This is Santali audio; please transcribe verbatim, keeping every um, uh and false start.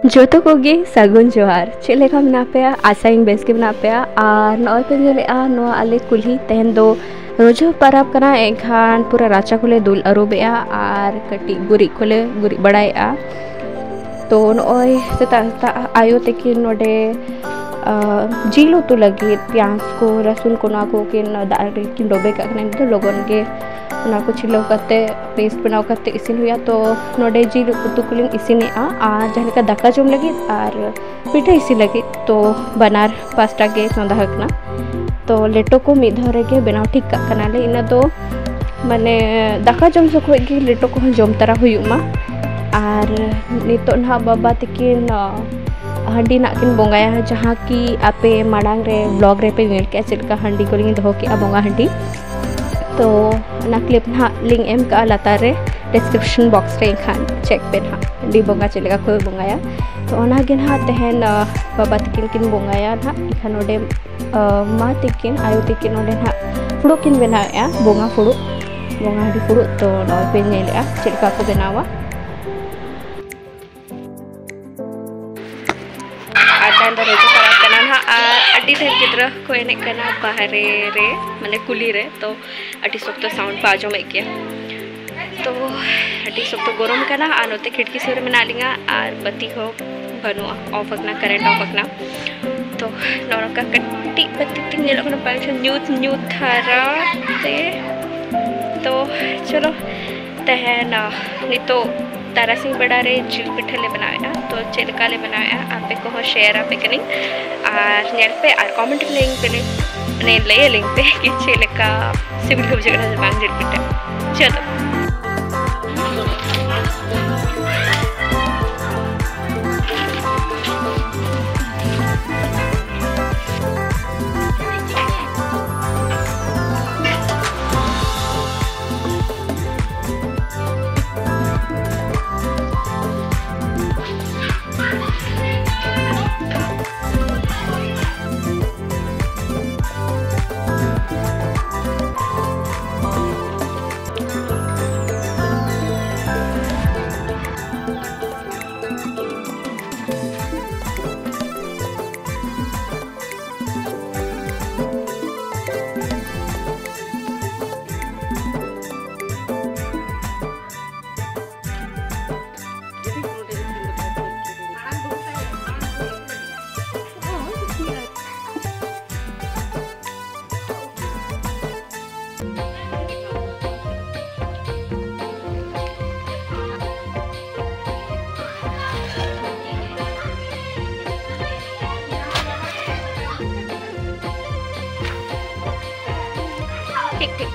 ᱡᱚᱛᱚ ᱠᱚᱜᱮ ᱥᱟᱹᱜᱩᱱ ᱡᱚᱦᱟᱨ᱾ ᱪᱮᱫ ᱞᱮᱠᱟ ᱢᱮᱱᱟᱜ ᱯᱮᱭᱟ? ᱟᱥᱟᱭᱟᱹᱧ ᱵᱮᱥ ᱜᱮ ᱢᱮᱱᱟᱜ ᱯᱮᱭᱟ᱾ ᱟᱨ ᱱᱚᱜᱼᱚᱭ ᱯᱮ ᱧᱮᱞᱮᱫᱼᱟ, ᱱᱚᱣᱟ ᱟᱞᱮ ᱠᱩᱞᱦᱤ ᱛᱮᱦᱮᱧ ᱫᱚ ᱨᱚᱡᱚ ᱯᱟᱨᱟᱵᱽ ᱠᱟᱱᱟ, ᱮᱱᱠᱷᱟᱱ ᱯᱩᱨᱟᱹ ᱨᱟᱪᱟ ᱠᱚᱞᱮ ᱫᱩᱞ ᱟᱹᱨᱩᱵᱮᱜᱼᱟ ᱟᱨ ᱠᱟᱹᱴᱤᱡ ᱜᱩᱨᱤᱡ ᱠᱚᱞᱮ ᱜᱩᱨᱤᱡ ᱵᱟᱲᱟᱭᱮᱜᱼᱟ᱾ ᱛᱚ ᱱᱚᱜᱼᱚᱭ ᱥᱮᱛᱟᱜ ᱥᱮᱛᱟᱜ ᱟᱭᱳ ᱛᱟᱹᱠᱤᱱ ᱱᱚᱰᱮ, ᱟᱸ, ᱡᱤᱞ ᱩᱛᱩ ᱞᱟᱹᱜᱤᱫ ᱯᱮᱸᱭᱟᱡᱽ ᱠᱚ, ᱨᱟᱹᱥᱩᱱ ᱠᱚ, ᱱᱚᱣᱟ ᱠᱚᱠᱤᱱ ᱫᱟᱜ ᱨᱮᱠᱤᱱ ᱰᱚᱵᱮ ᱠᱟᱜ ᱠᱟᱱᱟ᱾ ᱱᱤᱛᱚᱜ ᱞᱚᱜᱚᱱ ᱜᱮ ᱚᱱᱟ ᱠᱚ ᱪᱷᱤᱞᱟᱹᱣ ᱠᱟᱛᱮ, paste ᱵᱮᱱᱟᱣ ᱠᱟᱛᱮ ᱤᱥᱤᱱ ᱦᱩᱭᱩᱜᱼᱟ᱾ ᱛᱚ ᱱᱚᱰᱮ ᱡᱤᱞ ᱩᱛᱩ ᱠᱚᱞᱤᱧ ᱤᱥᱤᱱᱮᱜᱼᱟ ᱟᱨ ᱡᱟᱦᱟᱸ ᱞᱮᱠᱟ ᱫᱟᱠᱟ ᱡᱚᱢ ᱞᱟᱹᱜᱤᱫ ᱟᱨ ᱯᱤᱴᱷᱟᱹ ᱤᱥᱤᱱ ᱞᱟᱹᱜᱤᱫ, ᱛᱚ ᱵᱟᱱᱟᱨ ᱯᱟᱥᱴᱟ ᱜᱮ ᱪᱚᱸᱫᱟ ᱟᱠᱟᱱᱟ᱾ ᱛᱚ ᱞᱮᱴᱚ ᱠᱚ ᱢᱤᱫ ᱫᱷᱟᱣ ᱨᱮᱜᱮ ᱵᱮᱱᱟᱣ ᱴᱷᱤᱠ ᱠᱟᱜ ᱠᱟᱱᱟᱞᱮ᱾ ᱤᱱᱟᱹ ᱫᱚ ᱢᱟᱱᱮ ᱫᱟᱠᱟ ᱡᱚᱢ ᱡᱚᱠᱷᱚᱡ ᱜᱮ ᱞᱮᱴᱚ ᱠᱚᱦᱚᱸ ᱡᱚᱢ ᱛᱟᱨᱟ ᱦᱩᱭᱩᱜ ᱢᱟ᱾ ᱟᱨ ᱱᱤᱛᱚᱜ ᱱᱟᱦᱟᱜ ᱵᱟᱵᱟ ᱛᱟᱹᱠᱤᱱ, ᱟᱸ, ᱦᱟᱺᱰᱤ ᱱᱟᱜ ᱠᱤᱱ ᱵᱚᱸᱜᱟᱭᱟ, ᱡᱟᱦᱟᱸ ᱠᱤ ᱟᱯᱮ ᱢᱟᱲᱟᱝ ᱨᱮ vlog ᱨᱮᱯᱮ ᱧᱮᱞ ᱠᱮᱜᱼᱟ ᱪᱮᱫ ᱞᱮᱠᱟ ᱦᱟᱺᱰᱤ ᱠᱚᱞᱤᱧ ᱫᱚᱦᱚ ᱠᱮᱜᱼᱟ, ᱵᱚᱸᱜᱟ ᱦᱟᱺᱰᱤ᱾ ᱛᱚ ᱚᱱᱟ clip ᱱᱟᱦᱟᱜ ᱞᱤᱧ ᱮᱢ ᱠᱟᱜᱼᱟ ᱞᱟᱛᱟᱨ ᱨᱮ description box ᱨᱮ, ᱮᱱᱠᱷᱟᱱ check ᱯᱮ ᱱᱟᱦᱟᱜ ᱦᱟᱺᱰᱤ ᱵᱚᱸᱜᱟ ᱪᱮᱫ ᱞᱮᱠᱟ ᱠᱚ ᱵᱚᱸᱜᱟᱭᱟ᱾ ᱛᱚ ᱚᱱᱟᱜᱮ ᱱᱟᱦᱟᱜ ᱛᱮᱦᱮᱧ, ᱟᱸ, ᱵᱟᱵᱟ ᱛᱟᱹᱠᱤᱱ ᱠᱤᱱ ᱵᱚᱸᱜᱟᱭᱟ ᱱᱟᱦᱟᱜ᱾ ᱮᱱᱠᱷᱟᱱ ᱱᱚᱰᱮ ᱟᱸ, ᱢᱟ ᱛᱤᱠᱤᱱ, ᱟᱭᱳ ᱛᱤᱠᱤᱱ ᱱᱚᱰᱮ ᱱᱟᱦᱟᱜ ᱯᱷᱩᱲᱩᱜ ᱠᱤᱱ ᱵᱮᱱᱟᱣᱮᱫᱼᱟ, ᱵᱚᱸᱜᱟ ᱯᱷᱩᱲᱩᱜ, ᱵᱚᱸᱜᱟ ᱦᱟᱺᱰᱤ ᱯᱷᱩᱲᱩᱜ᱾ ᱛᱚ ᱱᱚᱜᱼᱚᱭ ᱯᱮ ᱧᱮᱞᱮᱫᱼᱟ ᱪᱮᱫ ᱞᱮᱠᱟ ᱠᱚ ᱵᱮᱱᱟᱣᱟ᱾ ᱟᱨ ᱛᱮᱦᱮᱧ ᱫᱚ ᱨᱚᱡᱚ ᱯᱚᱨᱚᱵᱽ ᱠᱟᱱᱟ ᱱᱟᱦᱟᱜ, ᱟᱨ ᱟᱹᱰᱤ ᱰᱷᱮᱨ ᱜᱤᱫᱽᱨᱟᱹ ᱠᱚ ᱮᱱᱮᱡ ᱠᱟᱱᱟ ᱵᱟᱦᱨᱮ ᱨᱮ, ᱢᱟᱱᱮ ᱠᱩᱞᱦᱤ ᱨᱮ᱾ ᱛᱚ ᱟᱹᱰᱤ ᱥᱚᱠᱛᱚ sound ᱯᱮ ᱟᱸᱡᱚᱢᱮᱫ ᱜᱮᱭᱟ᱾ ᱛᱚ ᱟᱹᱰᱤ ᱥᱚᱠᱛᱚ ᱜᱚᱨᱚᱢ ᱠᱟᱱᱟ ᱟᱨ ᱱᱚᱛᱮ ᱠᱷᱤᱲᱠᱤ ᱥᱩᱨ ᱨᱮ ᱢᱮᱱᱟᱜ ᱞᱤᱧᱟ ᱟᱨ ᱵᱟᱹᱛᱤ ᱦᱚᱸ ᱵᱟᱹᱱᱩᱜᱼᱟ, off ᱟᱠᱟᱱᱟ, current off ᱟᱠᱟᱱᱟ᱾ ᱛᱚ ᱱᱚᱜᱼᱚ ᱱᱚᱝᱠᱟ ᱠᱟᱹᱴᱤᱡ ᱵᱟᱹᱛᱤ ᱛᱤᱧ ᱧᱮᱞᱚᱜ ᱠᱟᱱᱟ, ᱯᱟᱞᱮ ᱧᱩᱛ ᱧᱩᱛ ᱫᱷᱟᱨᱟ ᱛᱮ᱾ ᱛᱚ ᱪᱚᱞᱚ ᱛᱟᱦᱮᱱ, ᱱᱤᱛᱚᱜ ᱛᱟᱨᱟᱥᱤᱧ ᱵᱮᱲᱟ ᱨᱮ ᱡᱤᱞ ᱯᱤᱴᱷᱟᱹ ᱞᱮ ᱵᱮᱱᱟᱣᱮᱫᱼᱟ᱾ ᱛᱚ ᱪᱮᱫ ᱞᱮᱠᱟ ᱞᱮ ᱵᱮᱱᱟᱣᱮᱫᱼᱟ ᱟᱯᱮ ᱠᱚᱦᱚᱸ share ᱟᱯᱮ ᱠᱟᱹᱱᱟᱹᱧ, ᱟᱨ ᱧᱮᱞ ᱯᱮ ᱟᱨ comment ᱨᱮ ᱞᱟᱹᱭᱟᱹᱧ ᱯᱮ, ᱢᱟᱱᱮ ᱞᱟᱹᱭ ᱟᱹᱞᱤᱧ ᱯᱮ ᱠᱤ ᱪᱮᱫ ᱞᱮᱠᱟ ᱥᱤᱵᱤᱞ ᱜᱮ ᱵᱩᱡᱷᱟᱹᱜ ᱠᱟᱱᱟ ᱥᱮ ᱵᱟᱝ ᱡᱤᱞ ᱯᱤᱴᱷᱟᱹ᱾ ᱪᱚᱞᱚ᱾ Acting.